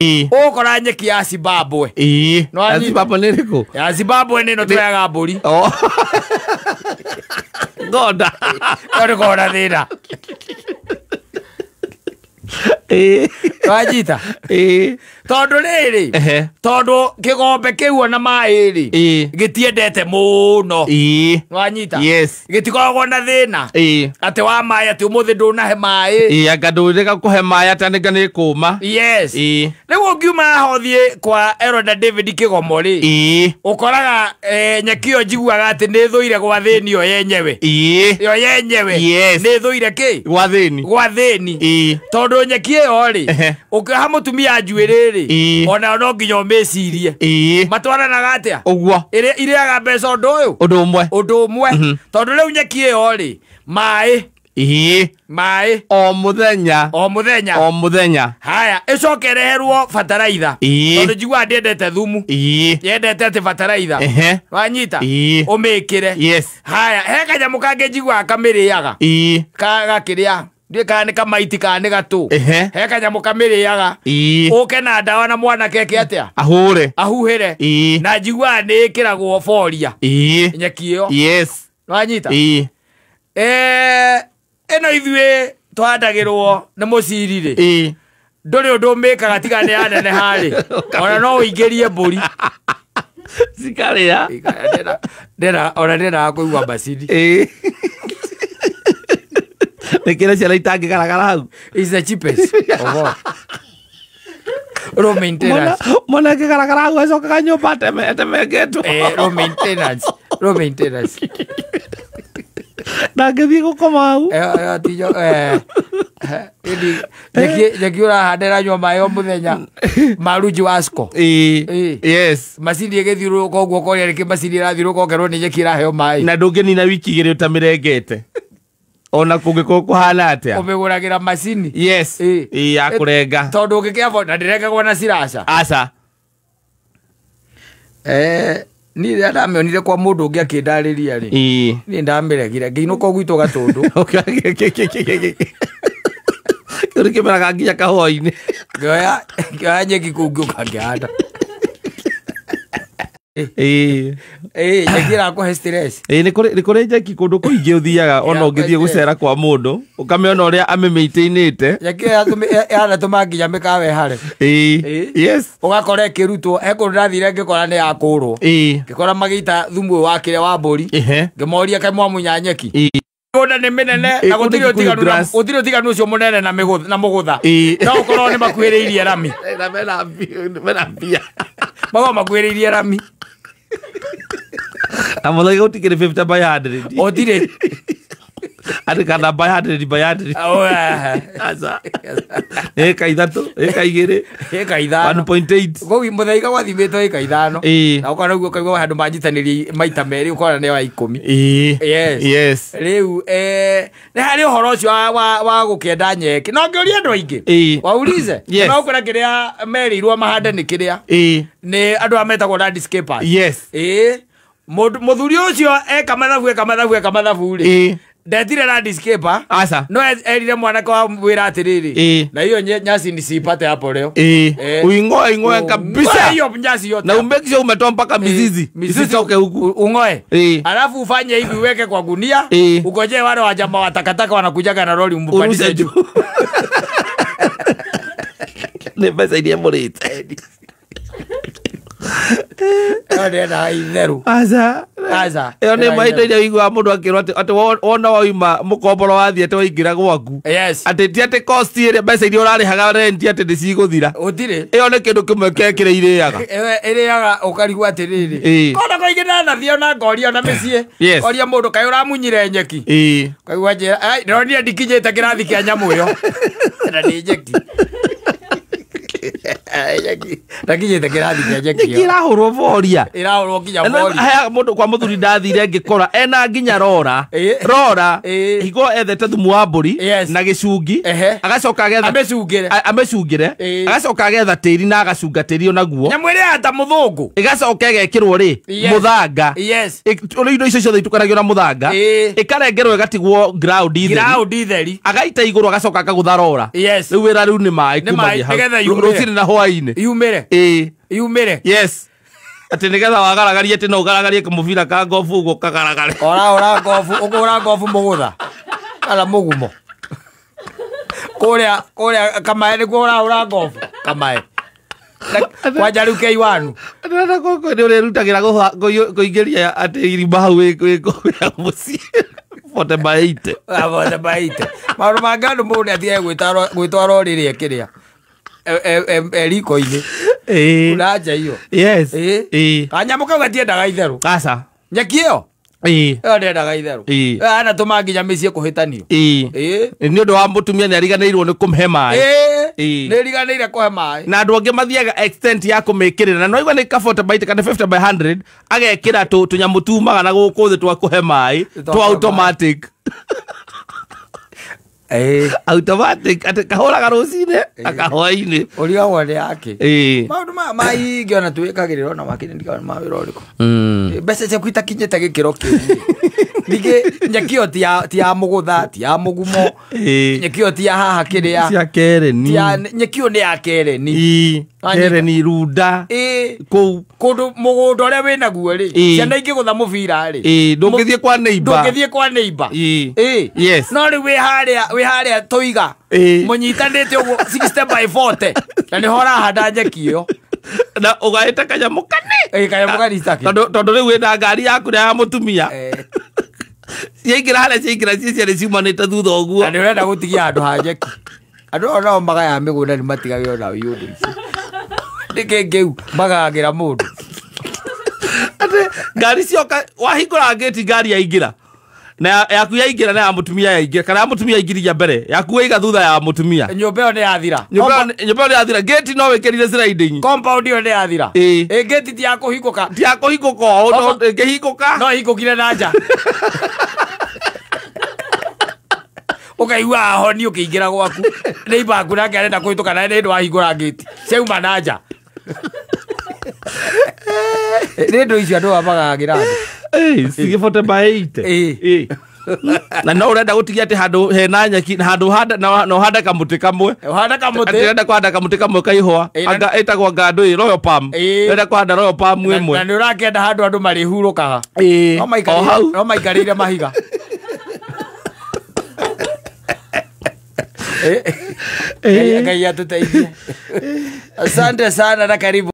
Ũgũkora nyeki ya Zimbabwe. No Ya anyita. Zimbabwe nĩ ĩrĩkũ? Ya Zimbabwe nĩ ĩno tũrĩaga mbũri. Oh. Ngonda. Ĩyo ndĩkoragwo na thĩna. Wanyita? Tondũ rĩrĩ, tondũ kĩgombe kĩu ona maĩ rĩ, gĩtiendete mũno. Wanyita? Yes. Gĩtikoragwo na thĩna atĩ wa maĩ, atĩ ũmũthĩ ndũnahe maĩ. Anga ndũrĩga kũhe maĩ atĩ nĩnga nĩ kũma. Yes. Rĩu ũngiuma haha ũthiĩ kwa Elder David Kĩgomo rĩ, ũkoraga nyeki ĩyo njiguaga atĩ nĩ ĩthũire gwa thĩni ĩyo yenyewe. Ĩyo yenyewe. Yes. Nĩ ĩthũire kĩ? Gwa thĩni. Gwa thĩni. Tondũ nyeki ĩyo rĩ, ũkĩoha mũtumia njuĩrĩ rĩ, onayo no nginya ũmĩcirie. Matwaranaga atĩa? Ũguo. Ĩrĩaga mbeca ũndũ ũyũ? Ũndũ ũmwe. Ũndũ ũmwe. Tondũ rĩu nyeki ĩyo rĩ, maĩ. Maĩ. O mũthenya. O mũthenya. O mũthenya. Haya, ĩcoke ĩreherwo bataraitha. Tondũ njiguaga ndĩendete thumu. Yendete atĩ bataraitha. Wanyita? Ũmĩkĩre. Yes. Haya, he kanyamũ kangĩ njiguaga kamĩrĩaga. Gakĩrĩa. Ndiũĩ kana nĩ kamaiti kana nĩ gatũ. He kanyamũ kamĩrĩaga. Ũke na ndawa na mwanake eke atĩa? Ahũre. Ahuhĩre. Na njiguaga nĩ ĩkĩragwo boria. Nyeki ĩyo. Yes. Wanyita? Ĩno ithuĩ tũhandagĩrwo nĩ mũciri rĩ. Ndũrĩ ũndũ ũmĩkaga tiga nĩ yaneneha rĩ. Ona no ũingĩrie mbũri. Cikarĩa. Ona ndĩendaga kũigua macini. Nĩ kĩrĩa ciana itangĩgaragara hau. It's the cheapest of all. Low maintenance. Mwana akĩgaragara hau acokaga nyũmba atemengetwo. Low maintenance. Low maintenance. Na ngĩthiĩ gũkoma hau. Nyeki ũrahanda ĩranyua maĩ o mũthenya. Marunji wa score. Yes. Macini ĩgĩthiũrũrũka ũguo ũkoria nĩkĩ macini ĩrathiũrũrũka ũkerwo nĩ nyeki ĩraheo maĩ. Na ndũngĩnina wiki igĩrĩ ũtamĩrengete. Ona kũngĩkorwo kũhana atĩa. Ũmĩgũragĩra macini. Yes. Ya kũrenga. Tondũ ũngĩkĩamba na ndĩrengagwo na ciraca. Aca. Niĩ rĩrĩa ndamĩonire kwa mũndũ ũngĩ akĩndarĩria rĩ, niĩ ndamĩregire ngĩinũka gwitũ Gatũndũ. Kĩu nĩ kĩmeraga nginya kahũa-inĩ. Ngĩoya nyeki kũu ngĩũka ngĩhanda. Nyeki ĩrakũhe stress. Nĩ kũrĩ nyeki kũndũ kũingĩ ũthiaga ona ũngĩthiĩ gũcera kwa mũndũ, ũkamĩona ũrĩa amĩmĩitĩinĩte. Nyeki ĩyo yanatũma nginya mĩkawa ĩhare. Yes. Ũgakora ĩkĩrutwo, he kũndũ ndathire ngĩkora nĩ yakũrwo. Ngĩkora magĩita thumu ũyũ wa kĩrĩa wa mbũri. Ngĩmoria kaĩ mwamunya nyeki. Mĩgũnda nĩ mĩnene na gũtirĩ ũtiganu na gũtirĩ ũtiganu ũcio mũnene na na mũgũtha. No ũkorwo nĩ makuhĩrĩirie rami. Na mena mbia. Makorwo makuhĩrĩirie rami. Na mũthaiga gũtikĩrĩ 50 by 100. Gũtirĩ. Atĩ kana by 100 by 100. Oh, eh. Aca. Ĩka ithatũ, ĩka igĩrĩ. Ĩka ithano. 1.8. Kũu mũthaiga gwathimĩtwo ĩka ithano. Na ũkona ũguo ũkaigua handũ manyitanĩrie maita merĩ ũkona nĩ wa ikũmi. Yes. Yes. Rĩu, nĩ harĩ ũhoro ũcio wa gũkĩenda nyeki. No ngĩũria andũ aingĩ. Waulize. Yes. No ũkora kĩrĩa merĩirwo mahande nĩ kĩrĩa. Nĩ andũ arĩa metagwo landscapers. Yes. Mũthuri ũcio eka mathabu, eka mathabu, eka mathabu rĩ. Ndetire landscaper. Aca. No erire mwanake wa wĩra atĩrĩrĩ. Na hiyo nyasi nisipate hapo leo. Uing'oe, ing'oe kabisa. Hiyo nyasi yote. Na umake sure umetoa mpaka mizizi. Mizizi Isitoke huku. Ung'oe. Alafu ufanye hivi uweke kwa gunia. Ungojee wale wa jamaa wa takataka wanakujaga na lori umpandishe Urushe juu. juu. Nĩ mbeca iria mũrĩte. Ĩyo ndĩendaga itheru. Aca. Aca. Ĩyo nĩ ĩmwe indo iria ũiguaga mũndũ akĩrwo atĩ wona wauma mũkomboro wathiĩ atĩ waingĩra gwaku. Yes. Atĩ ti atĩ cost ĩrĩa mbeca iria ũrarĩhaga rent atĩ nĩ cigũthira. Gũtirĩ. Ĩyo nĩ kĩndũ kĩmwe kĩa kĩrĩa irĩaga. Ĩyo ĩrĩaga ũkarigwo atĩrĩrĩ. Kona kaingĩ ndanathiĩ ona ngoria ona mĩciĩ. Ngoria mũndũ kaĩ ũramunyire nyeki. Kaigua njĩra, ai, ndĩronire ndikinyĩte kĩrathi kĩa nyamũ ĩyo. Na nĩ nyeki. Ndakinyĩte kĩrathi kĩa nyeki Nyeki ĩyo. ĩrahũrwo boria. Ĩrahũrwo nginya Ena boria. haya mũndũ kwa mũthuri ndathire ngĩkora ena nginya rora. Rora. Hingo ethete thumu wa mbũri na gĩcungi. Agacoka agetha Amĩcungĩre. Amĩcungĩre. Agacoka agetha tĩri na agacunga tĩri onaguo. Nyamũ ĩrĩa ta mũthũngũ. Ĩgacoka ĩgekĩrwo rĩ, mũthanga. Ũrĩa indo icio ciothe itukanagio na mũthanga. Ĩkarengerwo ĩgatigwo ground itheri. Ground itheri. Agaita igũrũ agacoka akagũtha rora. Rĩu wĩra rĩu nĩ maĩ Nĩ maĩ, kumagia hau. nĩgetha yumĩre. Rũcinĩ na hwaĩ. hwainĩ. Yumĩre. Ĩĩ. Yumĩre. Yes. Atĩ nĩgetha wagaragarie atĩ no ũgaragarie kamũbira ka ngobu ũguo kagaragare. Ora ngobu, ũkũra ngobu mũgũtha. Kana mũgumo. Kũrĩa kamae nĩkuo ũrahũra ngobu. Kamae. Kwanja rĩu keiwanu. Ndĩrona gũkũ nĩ ũrĩrutagĩra kũingĩria atĩ irima hau wĩ kũrĩa mũciĩ. 40 by 80. 40 by 80. Maũndũ mangĩ andũ mũndũ nĩatige gwĩtwara ũrĩrĩ kĩrĩa. Riko-inĩ. Ĩĩ. Kuna nja iyo. Yes. Ĩĩ. Ĩĩ. Kanyamũ kau gatiendaga itherũ. Aca. Nyeki ĩyo. Ĩĩ. Ĩyo ndĩendaga itherũ. Ĩĩ. Ĩyo yanatũma nginya mĩciĩ kũhĩtanio. Ĩĩ. Ĩĩ. Nĩ ũndũ wa mũtumia nĩ ariganĩirwo nĩ kũmũhe maĩ. Ĩĩ. Nĩ riganĩire kũhe maĩ. Na andũ angĩ mathiaga extent ya kũmĩkĩrĩra na no igua nĩ ka 40 by 80 kana 50 by 100 agekĩra tũnyamũ tumaga na gũkũ thĩ twa kũhe maĩ twa automatic. Ĩĩ. Automatic atĩ kahũraga rũcinĩ akahwainĩ. Ũrigagwo nĩ yake. Ĩĩ. Maũndũ maya maingĩ ona twĩkagĩrĩra ona makĩria ndikana ma wĩra ũrĩkũ. Mbeca ciaku itakinyĩte gĩkĩro kĩu. Ningĩ nyeki ĩyo ti ya mũgũtha, ti ya mũgumo. Nyeki ĩyo ti ya haha kĩrĩa. Cia kereni. Nyeki ĩyo nĩ ya kereni. Ĩĩ. Kereni runda. Ĩĩ. Kũu. Kũndũ mũgũnda ũrĩa wĩnaguo rĩ. Ciana ingĩgũtha mũbira rĩ. Ĩĩ. Ndũngĩthiĩ kwa neighbor. Ndũngĩthiĩ kwa neighbor. Ĩĩ. Ĩĩ. Yes. No rĩu wĩ harĩa tũiga. Ĩĩ. Mũnyitanĩte ũguo 60 by 40. Na nĩho ũrahanda nyeki ĩyo. Na ũgaĩte kanyamũ kane. Ĩĩ, kanyamũ kanitaki. Tondũ rĩu wĩna ngari yaku na ya mũtumia. Ciaingĩra harĩa ciaingĩra ciĩ cierĩ ciumanĩte thutha ũguo. Na nĩ ũrenda gũtigia handũ ha nyeki. Andũ ao nao magayaga mĩgũnda nĩ matigage ona iũndũ ici. Nĩkĩ kĩu magayagĩra mũndũ? Atĩ ngari cioka wahingũra ngĩti ngari yaingĩra. Na yaku yaingĩra na ya mũtumia yaingĩra kana ya mũtumia yaingĩria mbere yaku waiga thutha ya mũtumia. Nyũmba ĩyo nĩ yathira. Nyũmba ĩyo nĩ yathira. Gate no wĩkĩrire sliding. Compound ĩyo nĩ yathira. Ĩĩ. Ĩ gate ti ya kũhingũka. Ti ya kũhingũka o no ĩngĩhingũka. No ĩhingũkire na nja. Ũkaigua ahoni ũkĩingĩra gwaku. Neighbor aku nake arenda kũhĩtũka na nĩ wahingũra gate. Ciauma na nja. Nĩ ndũ icio andũ magagagĩra andũ. Ĩĩ, cigĩ 40 by 80. Ĩĩ. Na no ũrenda gũtigia atĩ handũ hena nyeki na handũ handa na ũhande kamũtĩ kamwe. Ũhande kamũtĩ. Atĩ ũrenda kũhanda kamũtĩ kamwe ka ihũa. Anga ĩtagwo ngandũ ĩ Royal Palm. Ũrenda kũhanda Royal Palm ĩmwe. Na nĩ ũrakĩenda handũ andũ marĩhurũkaga. Ĩĩ. No maikarĩire mahiga. Ngai atũteithie. Asante sana na karibu.